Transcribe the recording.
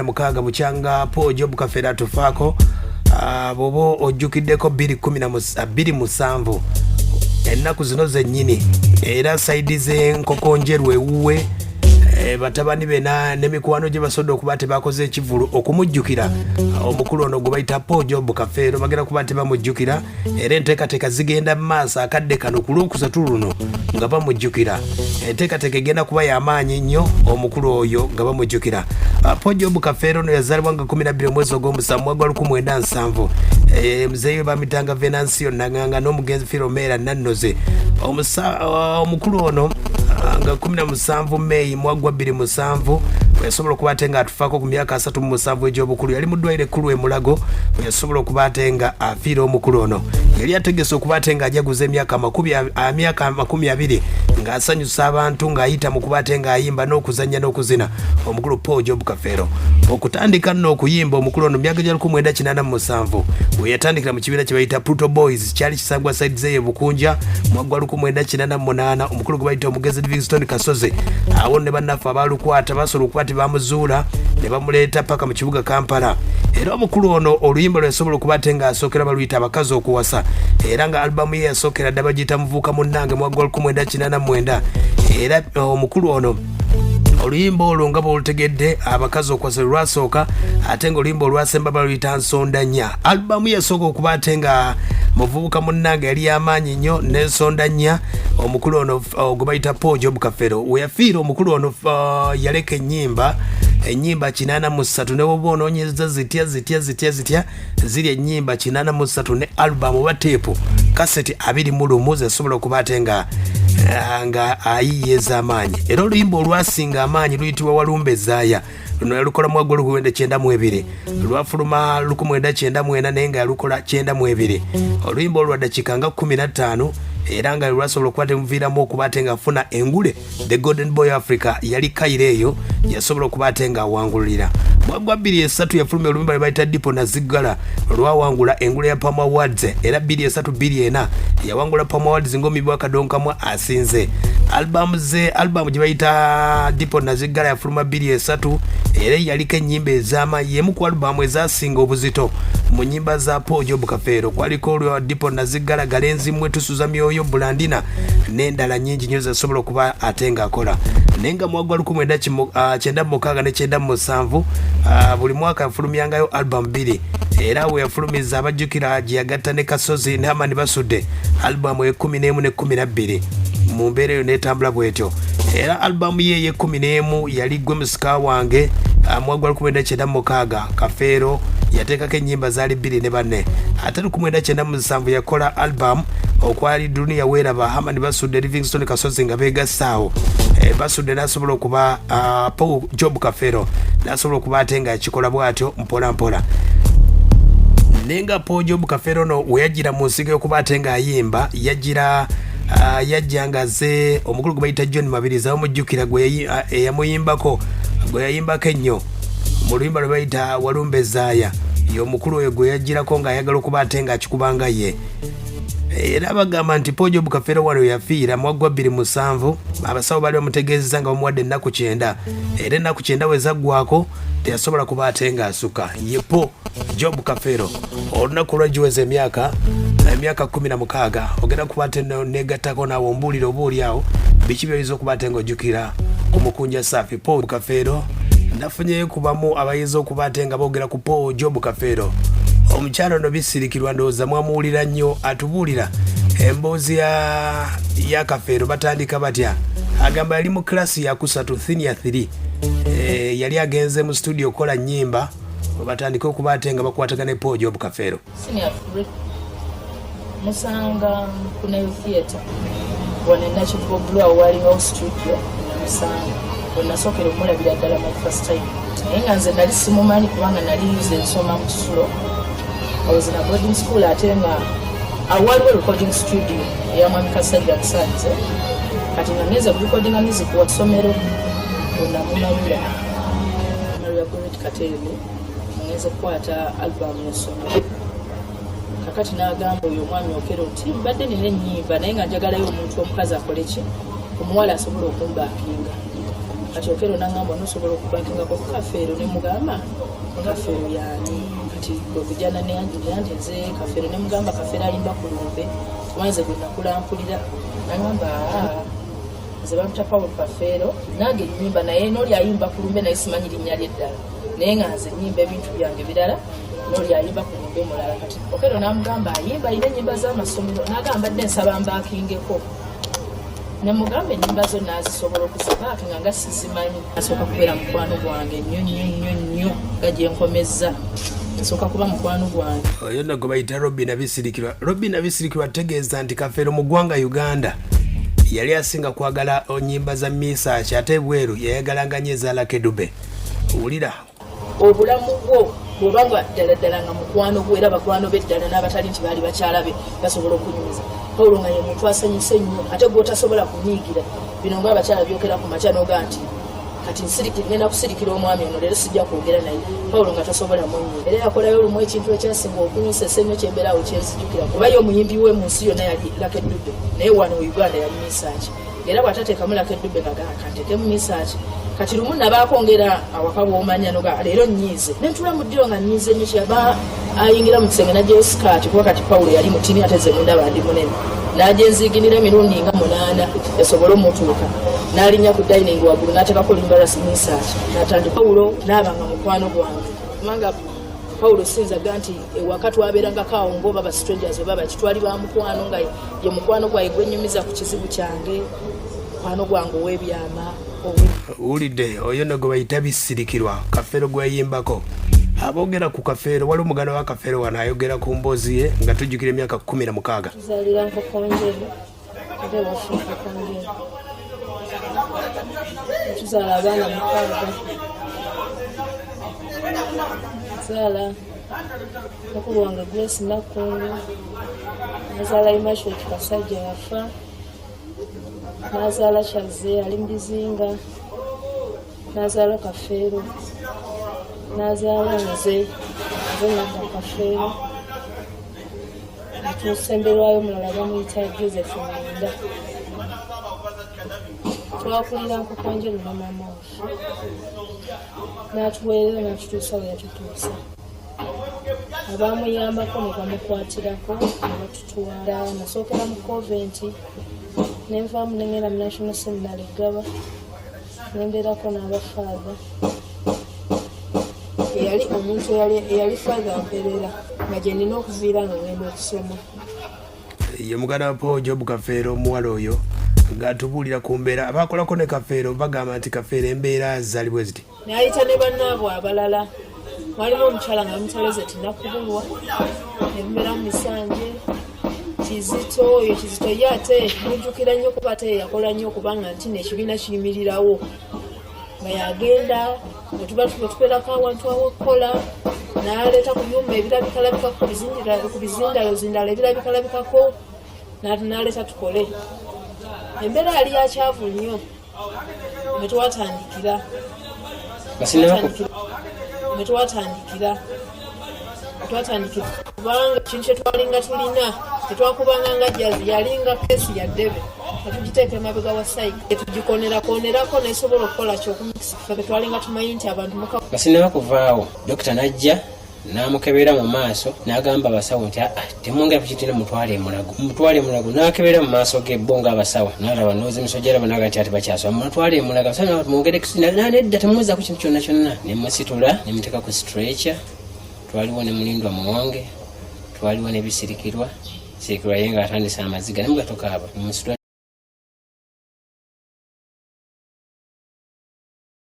16 bukyanga Paul Job Kafeero atufaako. Bw'oba ojjukiddeko 217 ennaku zino zennyini, era side z'enkoko njeru ewuwe, batabani be n'emikwano gye basobodde okuba tebakoze ekivulu okumujjukira omukulu ono gwe bayita Paul Job Kafeero. Bagenda kuba tebamujjukira era enteekateeka zigenda mu maaso akadde kano ku Lwokusatu luno nga bamujjukira. Enteekateeka egenda kuba y'amaanyi nnyo omukulu oyo nga bamujjukira. Paul Job Kafeero ono yazaalibwa nga 12 omwezi ogw'omusanvu mwaka gwa 1970. Muzeeyi we bamitanga Venancio Nanganga n'omugenzi Filomera Nannoze. Omukulu ono nga 17 Meeyi mwaka gwa 27 yasobola okuba ate nga atufaako ku myaka 37 egy'obukulu. Yali mu ddwaliro ekkulu e Mulago yasobola okuba ate nga afiira. Omukulu ono yali ategese okuba ate nga ajaguza emyaka 20 ng'asanyusa abantu ng'ayita mu kuba ate ng'ayimba n'okuzannya n'okuzina. Omukulu Paul Job Kafeero okutandika nno okuyimba, omukulu ono myaka gya 1987 we yatandikira mu kibiina kye bayita Pluto Boys, kyali kisangwa side ze Bukunja. Mwaka gwa 1988 omukulu gwe bayita omugezi Livingstone Kasozi awo ne bannaffe abalukwata basobola okuba tebamuzuula ne bamuleeta paka mu kibuga Kampala. Era omukulu ono oluyimba lwe yasobola okuba ate ng'asookera baluyita Abakazi Okuwasa, era nga alubamu ye yasookera dda bagiyita Muvuuka Munnange mwaka gwa 1989. Era omukulu ono oluyimba olwo nga bwolutegedde, Abakazi Okuwasa, lwasooka, ate nga oluyimba olwasemba baluyita Nsonda Nnya. Alubamu yasooka okuba ate nga Muvubuka Munnange yali yamaanyi nnyo n'Ensonda Nnya. Omukulu ono gwe bayita Paul Job Kafeero weyafiira, omukulu ono yaleka ennyimba 83. Ne woba onoonyeza zitya zitya zitya zitya, ziri ennyimba 83 ne album oba teepu kaseti 21 zesobola okuba ate nga ayiiya ez'amaanyi. Era oluyimba olwasinga amaanyi luyitibwa Walumbe Ezaaya. Luno yalukola mwaka gwa 1992, lwafuluma 1994, naye nga yalukola 92. Oluyimba olwa dakiika nga 15, era nga lwasobola okuba temuviiramu okuba ate nga afuna engule the Golden Boy Africa. Yali Kairo eyo yasobola okuba ate nga awangulira. Mwaka gwa 23 yafulumya oluyimba lwe bayita Dipo Naziggala, lwawangula engule ya Pam Awards. Era 23 24 yawangula Pam Awards ng'omuyimbi wa kadonkamwa asinze. Albamu ze, albamu gye bayita Dipo Naziggala yafuluma 23, era yaliko ennyimba ez'amaanyi, yemu ku alubamu ezasinga obuzito mu nnyimba za Paul Job Kafeero. Kwaliko olwa Dipo Naziggala, Galenzi Mmwe, Tusuza Myoyo, Bulandina n'endala nyingi nnyo zesobola okuba ate ng'akola. Naye nga mwaka gwa 1996 ne 97 buli mwaka yafulumyangayo album bbiri. Era we yafulumiza abajjukira gye yagatta ne Kasozi ne Hamani Basudde, albamu 11 ne 12. Mu mbeera eyo n'etambula bwetyo. Era albamu ye ey'e-11 yali Gwe Musika Wange mwaka gwa 1996. Kafeero yateekako ennyimba zaali bbiri ne banne. Ate 1997 yakola album okwali Dunia Weeraba, Hamani Basudde, Livingstone Kasozi nga beegassaawo. Basudde n'asobola okuba Paul Job Kafeero n'asobola okuba ate nga akikola bw'atyo mpola mpola. Naye nga Paul Job Kafeero ono we yajjira mu nsigo y'okuba ate ng'ayimba, yajjira yajja nga ze omukulu gwe bayita John Mabirizi abamujjukira, gwe eyamuyimbako, gwe yayimbako ennyo mu luyimba lwe bayita Walumbe Zaaya, ye omukulu oyo gwe yajjirako ng'ayagala okuba ate ng'akikubanga ye. Era bagamba nti Paul Job Kafeero wano yafiira mwaka gwa 27. Abasawo baali bamutegeezeza nga bamuwadde ennaku 90, era ennaku 90 we zaggwako teyasobola kuba ate ng'asuka. Ye Paul Job Kafeero olunaku lwagiweza emyaka 16. Ogenda kuba ate negattako naawe ombuulire oba oli awo biki byoyinza okuba ate ng'ojjukira ku mukunja Saafi Paul Kafeero. Nafunyeyo kubamu abayinza okuba ate nga boogera ku Paul Job Kafeero. Omukyalo ono Bisirikirwa ndowooza mwamuwulira nnyo atubuulira emboozi ya Kafeero batandika batya. Agamba yali mu kilasi yakusatu, senior 3, yali agenze mu studio okukola nnyimba batandike okuba ate nga bakwatagana ne Paul Job Kafeero. Senior 3, musanga ku Nile Theatre wano enakivubo Blue, awo walingawo studio. Namusanga wenasookera omulabira ddala, my first time, naye nga nze nali simumanyi kubanga nali nze nsoma mu kisulo. I was in a boarding school, ate nga awo waliwo recording studio eya Mwami Kasajja Musanze. Kati nga ngenze ku recordinga music wa ssomero, wenamumanyira Maria Goret Kateebe, ngenze kukwata album y'essomero. Kakati n'agamba oyo omwami Okero nti mbadde nina ennyimba, naye nga njagalayo omuntu omukazi akole ki, omuwala asobola okumbackinga. Kati Okello nangamba, "Onosobola okubakingako ku Kafeero?" Ne mugamba, "Kafeero yaani?" Kati kwekujana neyanjulira nti nze Kafeero. Ne mugamba, "Kafeero ayimba ku lumbe, kuba nze gwe nakula mpulira." Nangamba, "Aa, nze bampita Paul Kafeero, nange enyimba, naye noli ayimba ku lumbe naye simanyi linnya lyeddala, naye nga nze nyimba ebintu byange birala, noli ayimba ku lumbe mulala." Kati Okello namugamba, "Ayimba, ayina enyimba z'amasomero." Nagamba, "Dde nsaba mbakingeko." Nemugamba, "Enyimba zo nazisobola okuzibaakinga nga sizimanyi." Asooka kubeera mukwano gwange nnyo nnyo nnyo nnyo, nga gyenkomezza nsooka kuba mukwano gwange. Oyo nno gwe bayita Robina Bisirikirwa. Robina Bisirikirwa ategeeza nti Kafeero mu ggwanga Uganda yali asinga kwagala onyimba za Misach, ate ebweru yayagalanga nnyo eza Lucky Dube. Wulira. Obulamu bwo bwobanga ddala ddala nga mukwano gwo, era bakwano be ddala n'abatali nti baali bakyala be basobola okunyumiza. Pawulo nga ye muntu asanyuse nnyo, ate gwotasobola kunyiigira. Bino nga abakyala byokera ku makya noga nti kati ngenda kusirikira omwami ono, leero sijja kwogera naye. Pawulo nga tasobola munyiiga, era yakolayo olumu ekintu ekyasinga okunsesa ennyo, kyembeeraawo kyenzijukira, kuba ye omuyimbi we mu nsi yonna yali Lucky Dube, naye wano mu Uganda yali Misach. Era bw'atateekamu Lucky Dube nga gaa kanteekemu Misach. Kati lumu nabaako ngera awaka, bwomanya noga leero nyiize, nentula mu ddiro nga nyiize nnyo. Kyaba ayingira mu kisenge najjayo sikaati, kuba kati Pawulo yali mutini ate ze mundaba ndi munene, n'agenziiginira emirundi nga 8 esobole omutuuka, n'alinnya ku dining waggulu n'ateekako oluyimba lwa Misach n'atandika. Pawulo n'aba nga mukwano gwange, kubanga Pawulo sinzaga nti ewaka twabeerangako awo ngaoba ba strangers oba bakitwali ba mukwano, nga ye mukwano gwange gwenyumiza ku kizibu kyange, mukwano gwange ow'ebyama. Wulidde, oyo nno gwe bayita Bisirikirwa, Kafeero gweyimbako. Aboogera ku Kafeero, waliwo muganda wa Kafeero wano ayogera ku mboozi ye nga tujjukira emyaka 16. Tuzaalira Nkokonjeru, ate ewaffe Nkokonjeru. Tuzaala abaana 6. Zaala mukulu wange Grace Nakkungu, nazaala Imashwet Kasajja yafa, nazaala Kyazze ali mu bizinga, nazaala Kafeero, nazaala nze, nze Nadda Kafeero. Netusemberwayo omulala bamuyita Joseph Mwenda. Twakulira Nkokonjeru ne maama waffe, n'atuweerera n'atutuusa we yatutuusa. Abamuyambako ne bamukwatirako ne batutwala. Nasookera mu convent, nenvaamu nengenda mu National Seminary Gaba, nembeerako n'abafaather. Eyali omuntu eyali Father Mperera, nga gye nina okuviira nga ngenda okusoma. Ye muganda wa Paul Job Kafeero, omuwala oyo ng'atubuulira ku mbeera. Abakolako ne Kafeero bagamba nti Kafeero embeera zaali bwe ziti. Nayita ne bannaabwe abalala. Waliwo omukyala nga bamutaleze tinakubulwa ebimera mu misanje Kizito. Oyo Kizito ye ate mujjukira nnyo, kuba ate yakola nnyo, kubanga nti neekibiina kiyimirirawo nga yagenda wetuba tubeerako awantu awokukola, n'aleeta ku byuma ebirabikalabikako, ku bizindalo zindalo ebirabikalabikako, n'aleeta tukole. Embeera yali yakyavu nnyo mwetwatandikira. Mwetwatandikira, twatandikira kubanga ekintu kyetwalinga tulina tetwakubanga nga jazi, yalinga kesi ya ddebe nga tugiteeka emabega wa sayiko, tugikonerakonerako nesobola okukola kyokumikisa. Twalinga tumanyi nti abantu muka Nga sinaba kuvaawo, dokita n'ajja n'amukebera mu maaso, n'agamba abasawo nti, "Aa, temwongera kukitina, mutwale emulago, mutwale emulago." N'akebera mu maaso ge bo ng'abasawo, n'alaba noozi emisojja, alaba naga nti ati bakyasoma, mutwale emulago. Abasawo mwongere, nedda, temumuzaako kintu kyonna kyonna. Ne musitula ne muteeka ku stretcher. Twaliwo ne Mulindwa Muwonge, twaliwo ne Bisirikirwa. Sirikirwa ye ng'atandise amaziga, ne mugatokaaba nemusitula.